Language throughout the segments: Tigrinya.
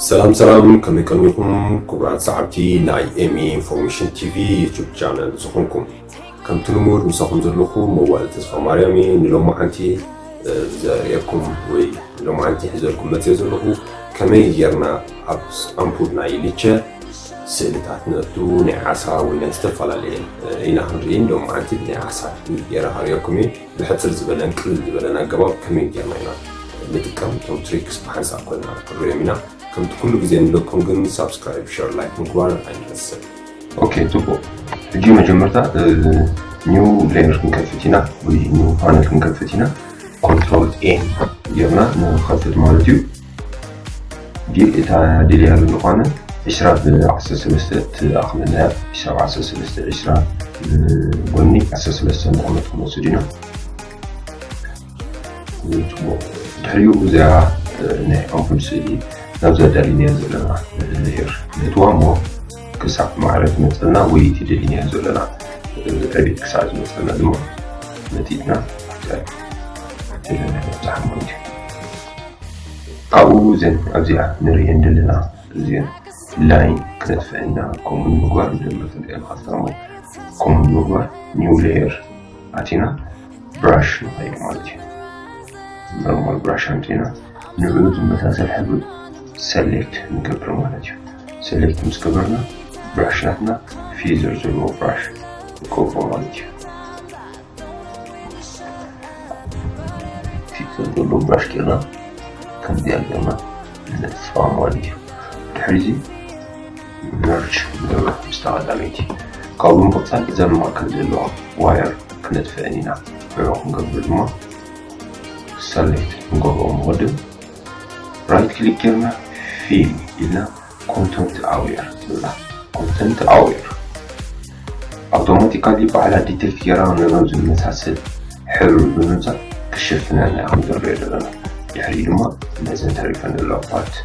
ሰላም ሰላም፣ ከመይ ቀኒኹም ክቡራት ሰዓብቲ ናይ ኤሚ ኢንፎርሜሽን ቲቪ ዩቱብ ቻነል ዝኾንኩም? ከምቲ ልሙድ ምሳኹም ዘለኹ መዋል ተስፋ ማርያም እየ። ንሎማዓንቲ፣ እ፣ ዘርእየኩም ወይ ንሎማዓንቲ ሒዘልኩም መፅየ ዘለኹ ከመይ ጌርና ኣብ ኣምፑል ናይ ሊቸ ስእልታት ነእቱ ናይ ዓሳ ወይ ናይ ዝተፈላለየ፣ እ፣ ኢና ክንርኢ። ንሎማዓንቲ ናይ ዓሳ ጌረ ከርእየኩም እየ። ብሕፅር ዝበለን ቅልል ዝበለን ኣገባብ ከመይ ጌርና ኢና ንጥቀም እቶም ትሪክስ ብሓንሳብ ኮይና ክንሪኦም ኢና። ከምቲ ኩሉ ግዜ ንብለኩም ግን ሳብስክራይብ፣ ሸር፣ ላይክ ምግባር ኣይንረስዕ። ኦኬ፣ ጽቡቕ። ሕጂ መጀመርታ፣ እ፣ ኒው ሌየር ክንከፍት ኢና ወይ ኒው ፓነል ክንከፍት ኢና። ኮንትሮል ኤን ጌርና ንኸፍት ማለት እዩ። ዲ-፣ እታ ደልያ ዝኾነ ዕስራ ብ ዓሰርተ ሰለስተ ትኣኽለና እያ። ዕስራ ብ ዓሰርተ ሰለስተ፣ ዕስራ ብጎኒ ዓሰርተ ሰለስተ ንቑመት ክንወስድ ኢና። ጽቡቕ። ድሕሪኡ እዚኣ፣ እ፣ ናይ ኣምፑል ስእሊ ናብዛ ደሊናዮ ዘለና፣ እ፣ ሌየር ነእትዋ እሞ ክሳዕ ማዕረ ትመጸልና ወይ እቲ ደሊናዮ ዘለና፣ እ፣ ዕቤት ክሳዕ ዝመጸልና ድማ መጢጥና ኣብቲ ደሊናዮ ንብጻሕ ማለት እዩ። ካብኡ እዘን ኣብዚኣ ንርእየን ዘለና እዚአን ላይን ክነጥፍአን ኢና። ከምኡ ንምግባር መጀመርታ እዚኣ ንኸፍታ እሞ፣ ከምኡ ንምግባር ኒው ሌየር ኣቲና ብራሽ ንኸይድ ማለት እዩ። ኖርማል ብራሽ ኣምፂና ንዕኡ ዝመሳሰል ሕብሪ ሰሌክት ንገብር ማለት እዩ። ሰሌክት ምስ ገበርና ብራሽ ናትና ፊዘር ዘለዎ ብራሽ ንገብሮ ማለት እዩ። ፊት ዘሎ ብራሽ ጌርና ከምዚኣ ጌርና ነጥፋ ማለት እዩ። ድሕሪ እዚ መርጅ ንገብራ ምስ ተቐዳመይቲ። ካብኡ ምቕጻል እዛ ማእከል ዘለዋ ዋየር ክነጥፍአን ኢና። ንዕኡ ክንገብር ድማ ሰሌክት ንገብሮ። ንቕድም ራይት ክሊክ ጌርና ፊል ኢልና ኮንተንት ኣዌር ንብላ። ኮንተንት ኣዌር ኣውቶማቲካሊ ባዕላ ዲቴክት ጌራ ነዞም ዝመሳሰል ሕብሪ ብምምጻእ ክሸፍነልና እያ ክንገብር ዘለና። ድሕሪ ድማ ነዘን ተሪፈን ዘለዋ ፓርት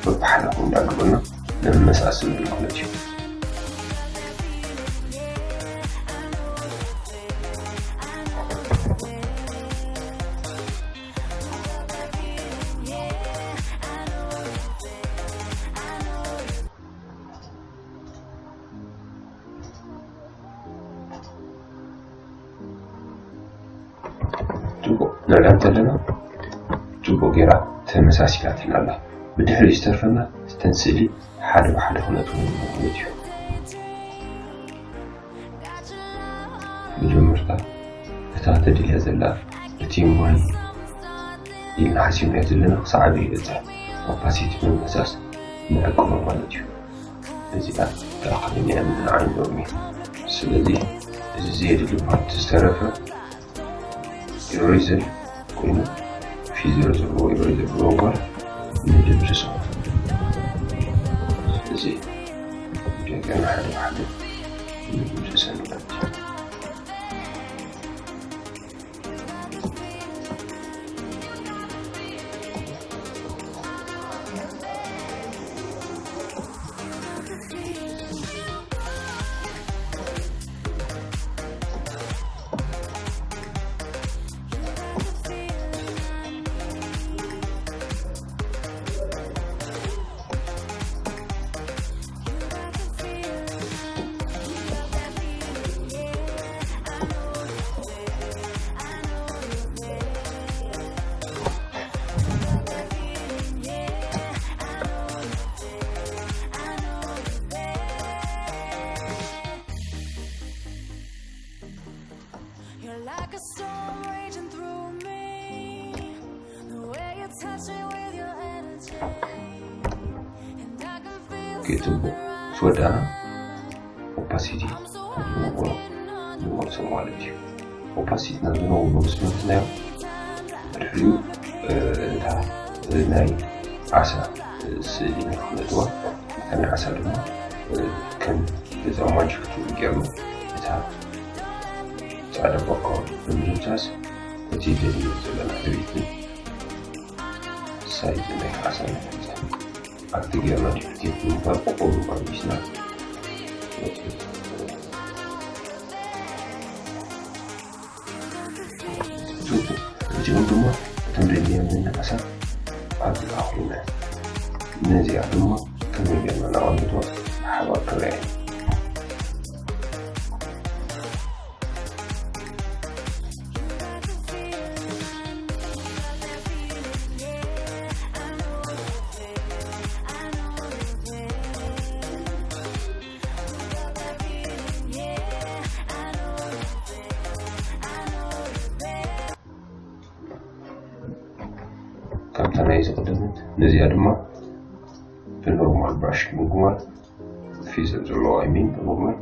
በብሓደ ከምኡ እንዳገበርና ነመሳስል ማለት እዩ። ጽቡቕ ንሪኣ እንተለና ጽቡቕ ጌራ ተመሳሲላትና ኣላ። ብድሕሪ ዝተርፈና እተን ስእሊ ሓደ ብሓደ ክነእትወን ማለት እዩ። መጀመርታ እታ ተደልያ ዘላ እቲ ማይ ኢልና ሓሲብናዮ ዘለና ክሳዕ ኣበይ ይበጽሕ ኦፓሲቲ ብምፍሳስ ንዕቅቦ ማለት እዩ። እዚኣ ተኣኻኺብናያ ንዓይ ሎሚ። ስለዚ እዚ ዘየድሊ ፓርት ዝተረፈ ኢሬዘር ኮይኑ ፊዘር ዘለዎ ኢሬዘር ብምግባር ንድምስሶ። ስለዚ እንደገና ሓደ ብሓደ ንድምስሰን ማለት እዩ። You're like a storm raging through me. The way you touch me with your energy. And I can feel ኦኬ፣ ጽቡቕ። ምስ ወዳእና ኦፓሲቲ ንመልሶ ማለት እዩ። ኦፓሲቲ ንመልሶ ምስ መለስናዮ፣ ድሕሪኡ፣ እ፣ እታ ናይ ዓሳ ስእሊ ንኽነእትዋ፣ እታ ናይ ዓሳ ድማ፣ እ፣ ከም ገዛ ማጂክ ቱል ጌርና እታ ጻዕዳ ባክግራውንድ ብምድምሳስ እቲ ደልዮ ዘለና ዕቤትን ሳይዝን ናይ ዓሳ ንፈልጥ። ኣብቲ ጌርና ዲፕሊኬት ብምባል ቆቆሩ ኣቢስና። ጽቡቕ። እዚኦም ድማ እቶም ደልዮም ዘለና ዓሳ ኣብ ኣኹልና። ነዚኣ ድማ ከመይ ጌርና ነቐምጦ ብሓባር ክረኣየና። ከምታ ናይ ዝቕደመት ነዚኣ ድማ ብኖርማል ብራሽ ምግባር፣ ፊዘር ዘለዎ ኣይሚን ብኖርማል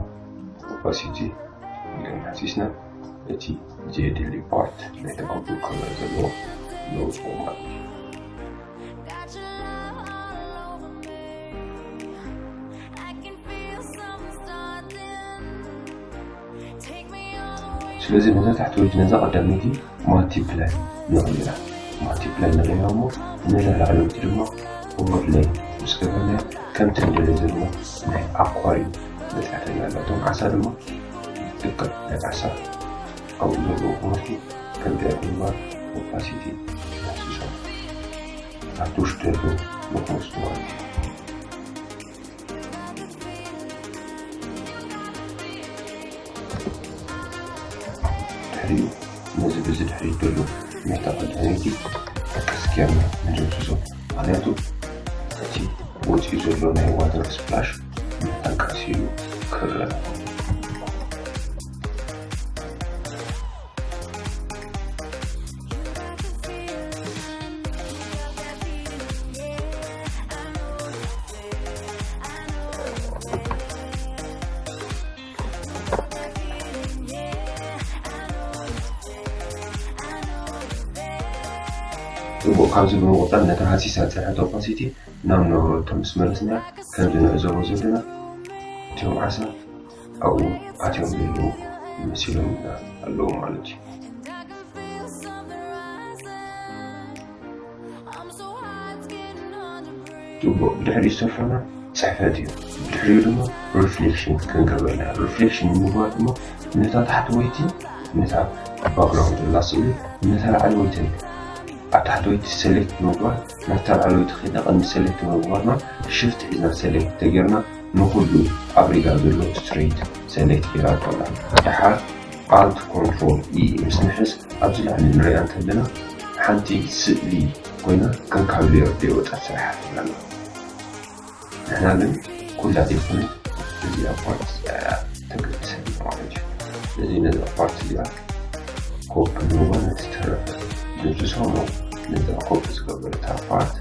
ኦፓሲቲ ገና ሓሲስና እቲ ዜድሊ ፓርት ናይ ተቐብሉ ከለር ዘለዎ ነውፅኦ ማለት እዩ። ስለዚ ነዛ ታሕተወይቲ ነዛ ቀዳመይቲ ማልቲፕላይ ንቕይራ። ማልቲፕላይ ንቕይራ እሞ ነዛ ላዕለወይቲ ድማ ኦቨርላይ ምስ ገበርና ከምቲ ንደልዮ ዘለና ናይ ኣኳርዩ መፅሓፈና ኣላ። እቶም ዓሳ ድማ ልክዕ ናይ ዓሳ ኣብኡ ዘለዉ ክመስሉ ከምዚኣ ብምግባር ኦፓሲቲ ነሕስሶም ኣብቲ ውሽጢ ዘለዉ ንክመስሉ ማለት እዩ። ድሕሪኡ ነዚ በዚ ድሕሪት ዘሎ ናይ ተቐዳመይቲ ቀስ ጌርና ንደምስሶ። ምኽንያቱ እቲ ወፂኡ ዘሎ ናይ ዋተር ስፕላሽ መታን ቀስ ኢሉ ክረአ። ጽቡቕ፣ ካብዚ ብምቕጻል ነታ ሃሲሳ ዝጸንሐት ኦፓሲቲ ናብ ነበረቶ ምስ መለስና፣ ከምዚ ንዕዘቦ ዘለና እቶም ዓሳ ኣብኡ ኣትዮም ዘለዉ መሲሎምና ኣለዉ ማለት እዩ። ጽቡቕ፣ ብድሕሪኡ ዝተርፈና ጽሕፈት እዩ። ብድሕሪኡ ድማ ሪፍሌክሽን ክንገብር ኢና። ሪፍሌክሽን ንምግባር ድማ ነታ ታሕተወይቲ፣ ነታ ባክግራውንድ ዘላ ስእሊ፣ ነታ ላዕለወይትን ኣብ ታሕተወይቲ ሰሌክት ብምግባር፣ ናብታ ላዕለወይቲ ከይድና ቅድሚ ሰሌክት ብምግባርና ሽፍት ሒዝና ሰሌክት ተጌርና ንኹሉ ኣብ ሪጋ ዘሎ ስትሬት ሰሌክት ጌራቶ ኣላ። ደሓር ኣልት ኮንትሮል ኢ ምስ ንሕዝ ኣብዚ ላዕሊ ንሪኣ እንተለና ሓንቲ ስእሊ ኮይና ከም ካብ ሌየር ዘይወፀት ስራሓትና ኣላ። ንሕና ግን ኩላ ዘይኮነ እዚኣ ፓርት እዚኣ ተገድሰና ማለት እዩ። ስለዚ ነዛ ፓርት እዚኣ ኮፒ ንብሎ፣ ነቲ ዝተረፈ ድምስሶ እሞ ነዛ ኮፒ ዝገበረታ ፓርት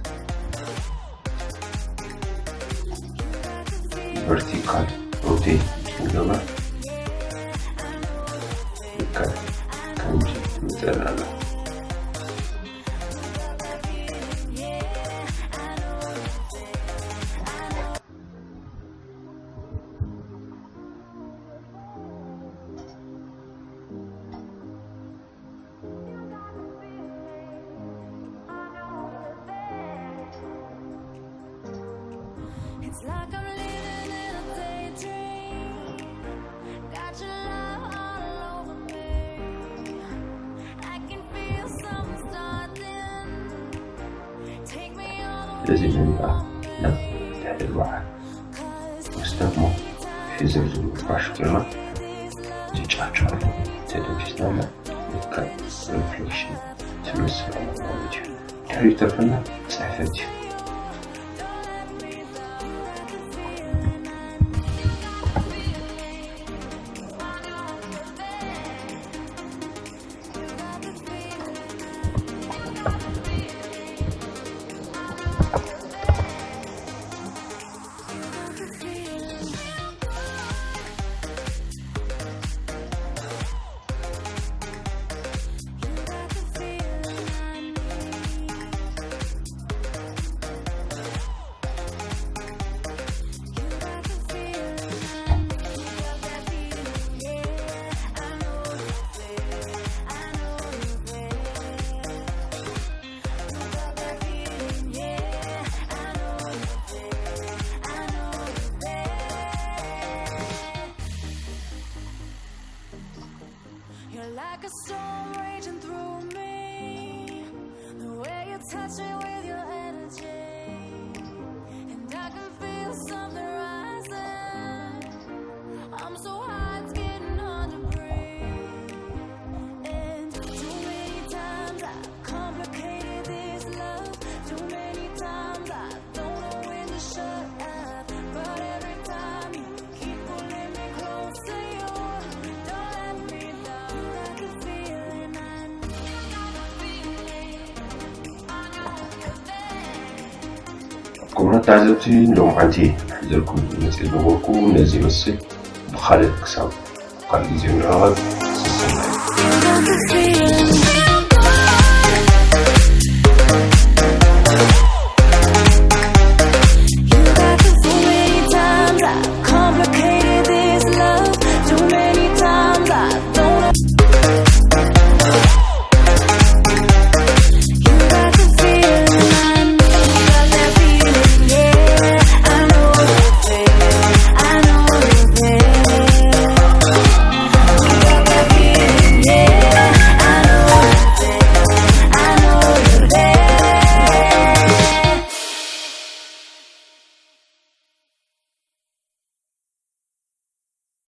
ቨርቲካል ሮቴት ንገብራ። ልክዕ ከምዚ ትመፀና ኣላ። It's like I'm living in a daydream. Got your love all over me. I can feel something starting. ስለዚ ንሪኣ ናብ ልዕሊ ኣርባዓ ምስ ደግሞ ሒዘር ዝብል ፋሽ ጌርና እቲ ጫፍጫፍ ተደምሲስና ልክዕ ሪፍሌክሽን ትመስል ኣላ ማለት እዩ። ድሕሪኡ ዝተርፈና ጽሕፈት እዩ። ተዓዘብቲ፣ ሎምዓንቲ ሒዘልኩም መፅእ ዝነበርኩ ነዚ ይመስል። ብኻልእ ክሳብ ካልእ ግዜ ንራኸብ። ሰሰናዩ።